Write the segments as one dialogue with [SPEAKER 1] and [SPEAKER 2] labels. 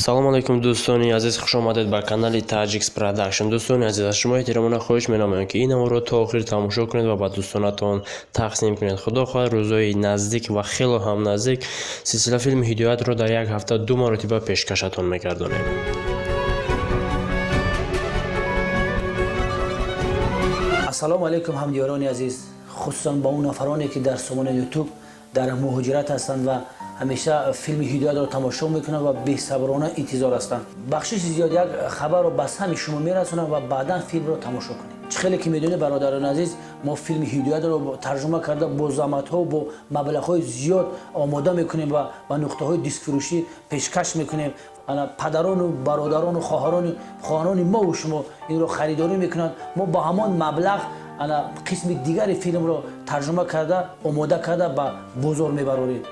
[SPEAKER 1] Салому алайкум, дӯстони азиз, хуш омадед ба канали Таҷикс Продакшн. Дӯстони азиз, аз шумо эҳтиромона хоҳиш менамоям, ки ин наворро то охир тамошо кунед ва ба дӯстонатон тақсим кунед. Худо хоҳад, рӯзҳои наздик ва хело ҳам наздик силсила филми Ҳидоятро дар як ҳафта ду маротиба пешкашатон мегардонем.
[SPEAKER 2] Ассалому алайкум, ҳамдиёрони азиз, хусусан ба он нафароне, ки дар сомонаи Ютуб дар муҳоҷират ҳастанд ва ҳамеша филми Ҳидоятро тамошо мекунанд ва бесаброна интизор ҳастанд. Бахшиши зиёд, як хабарро ба сами шумо мерасонам ва баъдан филмро тамошо кунед. Чӣ хеле ки медонед, бародарони азиз, мо филми Ҳидоятро тарҷума карда, бо заҳматҳо, бо маблағҳои зиёд омода мекунем ва ба нуқтаҳои дискфурӯшӣ пешкаш мекунем. Падарону бародарону хоҳарони мову шумо инро харидорӣ мекунанд. Мо ба ҳамон маблағ ана қисми дигари филмро тарҷума карда, омода карда, ба бозор мебарорем.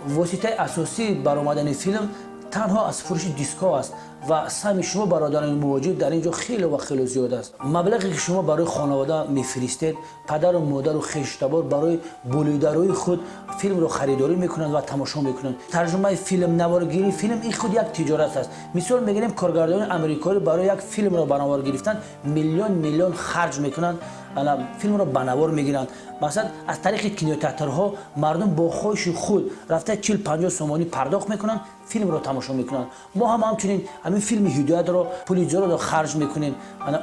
[SPEAKER 2] Воситаи асосии баромадани филм танҳо аз фурӯши дискҳо аст ва саҳми шумо, бародарони муҳоҷир, дар ин ҷо хеле ва хеле зиёд аст. Маблағе ки шумо барои хонавода мефиристед, падару модару хештабор барои болидарои худ филмро харидорӣ мекунанд ва тамошо мекунанд. Тарҷумаи филм, наворгирии филм ин худ як тиҷорат аст. Мисол мегирем, коргардони амрикоӣ барои як филмро ба навор гирифтан миллион миллион харҷ мекунанд, филмро ба навор мегиранд. Масалан, аз тариқи кинотеатрҳо мардум бо хоҳиши худ рафта 40-50 сомонӣ пардохт мекунанд, филмро тамошо мекунанд. Мо ҳам ҳамчунин ҳамин филми Ҳидоятро пули зиёдро харҷ мекунем,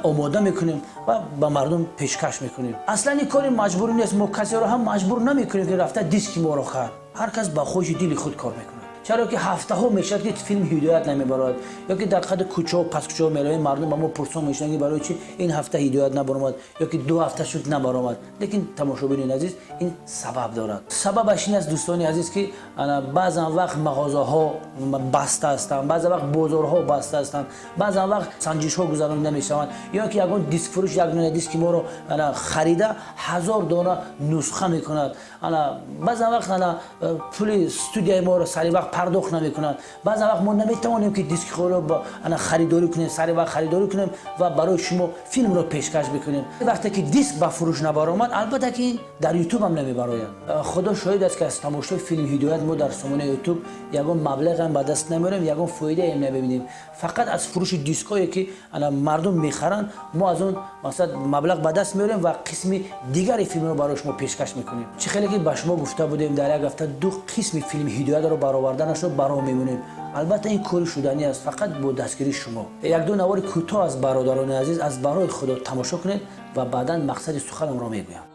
[SPEAKER 2] омода мекунем ва ба мардум пешкаш мекунем. Аслан ин кори маҷбурӣ нест, мо касеро ҳам маҷбур намекунем, ки рафта диски моро хар. Ҳар кас ба хоҳиши дили худ кор мекунад. Чаро ки ҳафтаҳо мешавад, ки филми Ҳидоят намебарояд, ё ки дар қадри кӯчаҳо, паскӯчаҳо меравем, мардум ба мо пурсон мешаванд, ки барои чи ин ҳафта Ҳидоят набаромад ё ки 2 ҳафта шуд набаромад. Лекин, тамошобинони азиз, ин сабаб дорад. Сабабаш ин аст, дӯстони азиз, ки баъзан вақт мағозаҳо баста ҳастанд, баъзан вақт бозорҳо баста ҳастанд, баъзан вақт санҷишҳо гузаронида мешаванд, ё ки ягон дискфурӯш як дона диски моро харида, 1000 дона нусха мекунад. Баъзан вақт пули студияи моро сари вақт пардохт намекунанд. Баъзан вақт мо наметавонем, ки диски худро харидорӣ кунем, сари вақт харидорӣ кунем ва барои шумо филмро пешкаш бикунем. Вақте ки диск ба фурӯш набаромад, албатта ки дар Ютуб ҳам намебарояд. Худо шоҳид аст, ки аз тамошои филми Ҳидоят мо дар сомонаи Ютуб ягон маблағам ба даст намеорем, ягон фоидаем намебинем. Фақат аз фурӯши дискҳое, ки мардум мехаранд, мо аз он масалан маблағ ба даст меорем ва қисми дигари филмро барои шумо пешкаш мекунем. Чӣ хеле ки ба шумо гуфта будем, дар як ҳафта ду қисми филми Ҳидоятро бароварданашро бароҳ мемонем. Албатта ин кори шуданӣ аст фақат бо дастгирии шумо. Як-ду навори кӯтоҳ аз бародарони азиз, аз барои худо тамошо кунед ва баъдан мақсади суханамро мегӯям.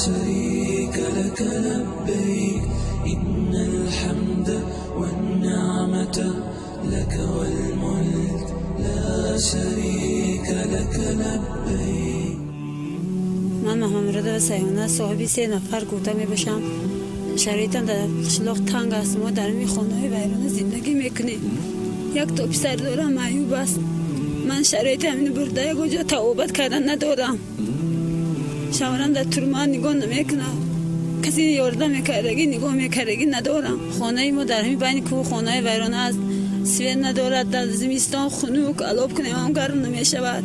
[SPEAKER 3] شريك لك لبيك إن الحمد والنعمة لك والملك لا شريك لك لبيك.
[SPEAKER 4] من محمد رضا سیونه، صاحب 3 نفر گوته می باشم. شرایطم در قشلاق تنگ است. ما در می خانه های ویرانه زندگی میکنیم. یک تا پسر دارم، معیوب است. من شرایط همین برده یک جا توبت کردن ندارم. شوهرم در ترمه نگاه نمیکنه، کسی یاردم میکردگی نگاه میکردگی ندارم. خانه ما در همین بین کوه خانه ویرانه است، سویت ندارد. در زمستان خنک الاب کنیم هم گرم نمیشود.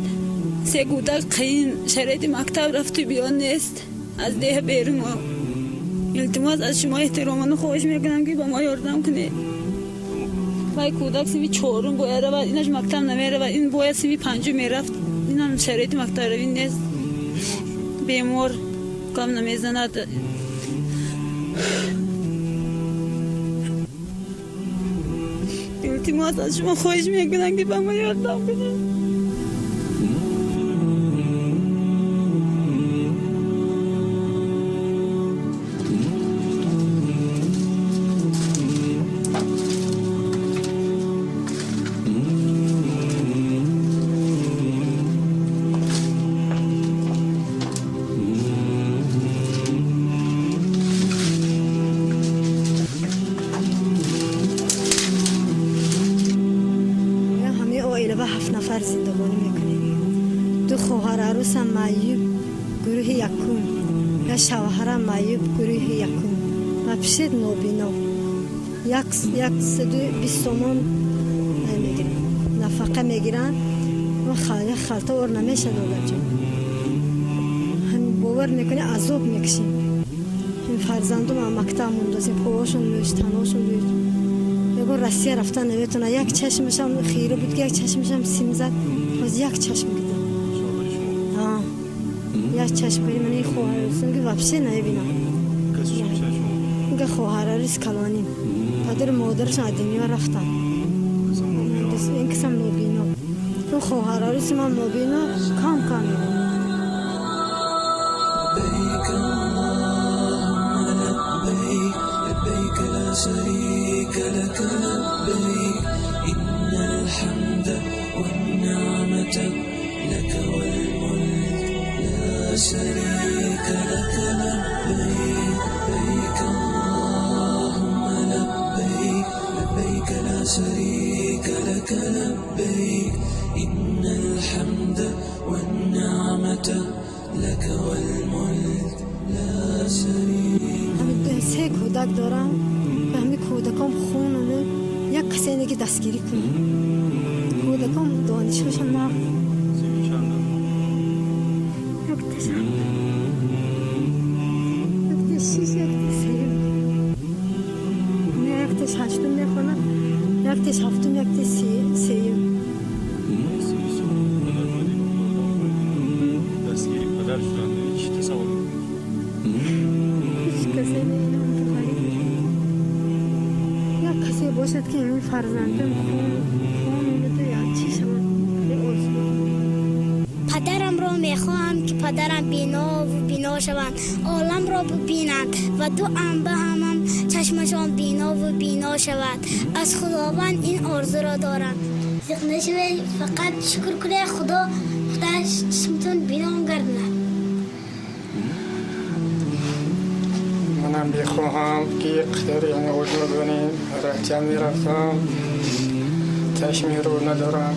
[SPEAKER 4] 3 کودک قین شرایط مکتب رفت و بیان نیست، از ده بیرون. التماس از شما احترامانه خواهش میکنم که با ما یاردم کنید. وای کودک سوی 4 باید رود، اینش مکتب نمیرود، این باید سوی 5 میرفت، اینم شرایط مکتب روی نیست. بیمار کم نمیزند. التماس از شما خواهش میکنم که به ما یاردم کنید.
[SPEAKER 5] Я шавҳарам маъюб гурӯҳи якум. Вообще нобино. 120 сомон мегирам. Нафақа мегирам. Як халта ор намешад додарҷон. Ҳамин бовар мекунӣ, азоб мекашем. Фарзандум мактаб мондозем, повошон лӯч, таношон лӯч. Ягон Россия рафтан наметавонад. Як чашмашам хира буд, як чашмашам сим зад. Боз як чашм дида. Як чашм хира. Ман хоҳарам ки вообще намебинам. Инга хоҳарарис калоним. Падару модарашон аз дунё рафтанд. Ин касам нобино. Хоҳарарис ман нобино, кам кам мебинам.
[SPEAKER 3] لبيك اللهم لبيك لبيك لا شريك لك لبيك إن الحمد والنعمة لك والملك لا شريك لك لبيك لبيك اللهم لبيك لبيك لا شريك لك لبيك إن الحمد والنعمة لك والملك لا شريك.
[SPEAKER 5] Се кӯдак дорам, ба ҳамин кӯдаком хонам, як касе ки дастгирӣ кунам. Кӯдаком донишҳошам нағз. Якта шиш, якта сеюм. Якташ ҳаштум мехонад, якташ ҳафтум, якта сеюм.
[SPEAKER 6] Дастгири падар шуданд, чӣ тасаввур мекунед?
[SPEAKER 5] Ҳеҷ касе як касе бошад ки ҳамин фарзандам хонумаду як чӣ шавад.
[SPEAKER 7] Падарамро мехоҳам ки падарам бинову бино шаванд, оламро бибинанд ва ду амба ҳамам чашмашон бинову бино шавад. Аз Худованд ин орзуро дорам. Зиқ нашавед, фақат шукр кунед, Худо худаш чашмтон бино гардонад.
[SPEAKER 8] Манам мехоҳам ки қадри озод бинем. Россия мерафтам, чашмиро надорам,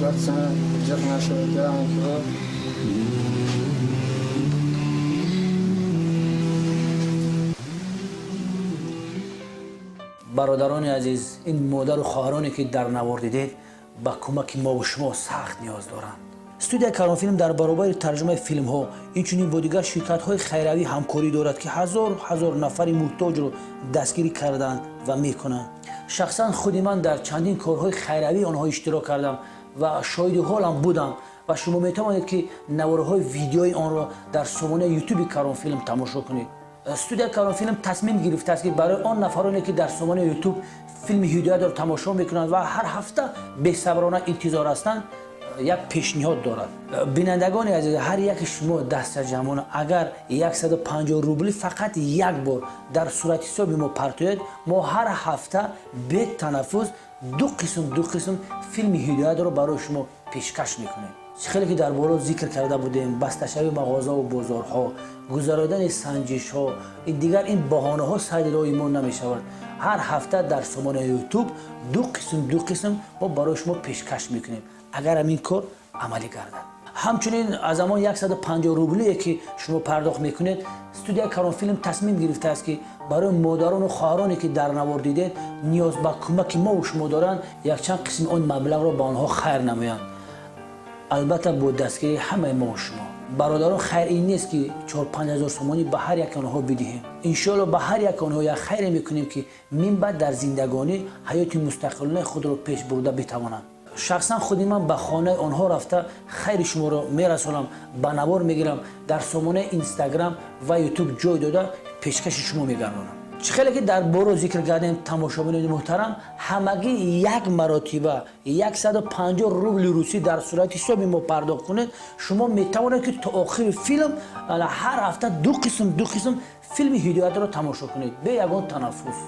[SPEAKER 8] зиқ нашавед.
[SPEAKER 2] Бародарони азиз, ин модару хоҳароне ки дар навор дидед ба кӯмаки мо ва шумо сахт ниёз доранд. Студияи Каронфилм дар баробари тарҷумаи филмҳо инчунин бо дигар ширкатҳои хайравӣ ҳамкорӣ дорад ки ҳазор ҳазор нафари муҳтоҷро дастгирӣ карданд ва мекунанд. Шахсан худи ман дар чандин корҳои хайравии онҳо иштирок кардам ва шоҳиди ҳолам будам ва шумо метавонед ки наворҳои видеои онро дар сомонаи ютуби Каронфилм тамошо кунед. Студияи Каронфилм тасмим гирифтааст ки барои он нафароне ки дар сомонаи ютуб филми ҳидоятро тамошо мекунанд ва ҳар ҳафта бесаброна интизор ҳастанд, як пешниҳод дорад. Бинандагони азиз, ҳар яки шумо дастаҷамъона агар 150 рубли фақат як бор дар сурати ҳисоби мо партоед, мо ҳар ҳафта бетанаффус ду қисм филми ҳидоятро барои шумо пешкаш мекунем. Хеле ки дар боло зикр карда будем, басташавии мағозаву бозорҳо, гузарондани санҷишҳо, дигар ин баҳонаҳо сайди роҳи мо намешавад. Ҳар ҳафта дар сомонаи ютуб ду қисм мо барои шумо пешкаш мекунем, агар ҳамин кор амалӣ гардад. Ҳамчунин аз ҳамон 150 рублие ки шумо пардохт мекунед, студияи Каронфилм тасмим гирифтааст ки барои модарону хоҳароне ки дар навор дидед ниёз ба кӯмаки мо шумо доранд, якчанд қисми он маблағро ба онҳо хайр намоянд. Албатта бо дастгирии ҳамаи мо шумо. Бародарон, хайр ин нест ки 4-5 ҳазор сомонӣ ба ҳар яки онҳо бидиҳем. Иншоалло ба ҳар яки онҳо як хайре мекунем ки минбаъд дар зиндагонӣ ҳаёти мустақилонаи худро пеш бурда битавонанд. Шахсан худи ман ба хонаи онҳо рафта хайри шуморо мерасонам, ба навор мегирам, дар сомонаи Инстаграм ва Ютуб ҷой дода пешкаши шумо мегардонам. Чӣ хеле ки дар боро зикр кардем, тамошобинони муҳтарам, ҳамагӣ як маротиба 150 рубли русӣ дар сурати ҳисоби мо пардохт кунед, шумо метавонед ки то охири филм ҳар ҳафта ду қисм филми ҳидоятро тамошо кунед бе ягон танаффус.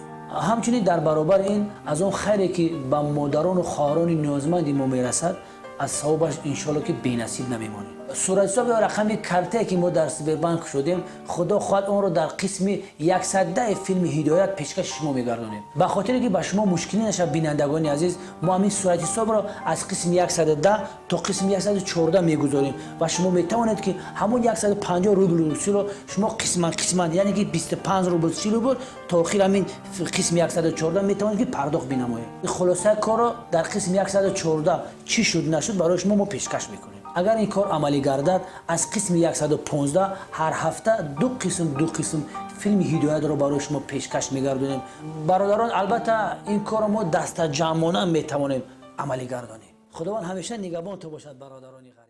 [SPEAKER 2] Ҳамчунин дар баробари ин аз он хайре ки ба модарону хоҳарони ниёзманди мо мерасад, аз савобаш иншоалло ки бенасиб намемонед. Суратҳисоб ё рақами картае, ки мо дар Сбербанк шудем, худо хоҳад, онро дар қисми 110 филми «Ҳидоят» пешкаши шумо мегардонем. Ба хотире ки ба шумо мушкилӣ нашавад, бинандагони азиз, мо ҳамин суратҳисобро аз қисми 110 то қисми 114 мегузорем ва шумо метавонед, ки ҳамон 150 рубли русиро шумо қисман қисман, яъне ки 25 рубл, 30 рубл, то охир ҳамин қисми 114 метавонед, ки пардохт бинамоед. Хулосаи корро дар қисми 114 чӣ шуд, нашуд, барои шумо мо пешкаш мекунем. Агар ин кор амалӣ гардад, аз қисми 115 ҳар ҳафта ду қисм, ду қисм филми «Ҳидоятро» барои шумо пешкаш мегардонем. Бародарон, албатта, ин корро мо дастаҷамъона метавонем амалӣ гардонем. Худованд ҳамеша нигаҳбонто бошад, бародарони ғариб.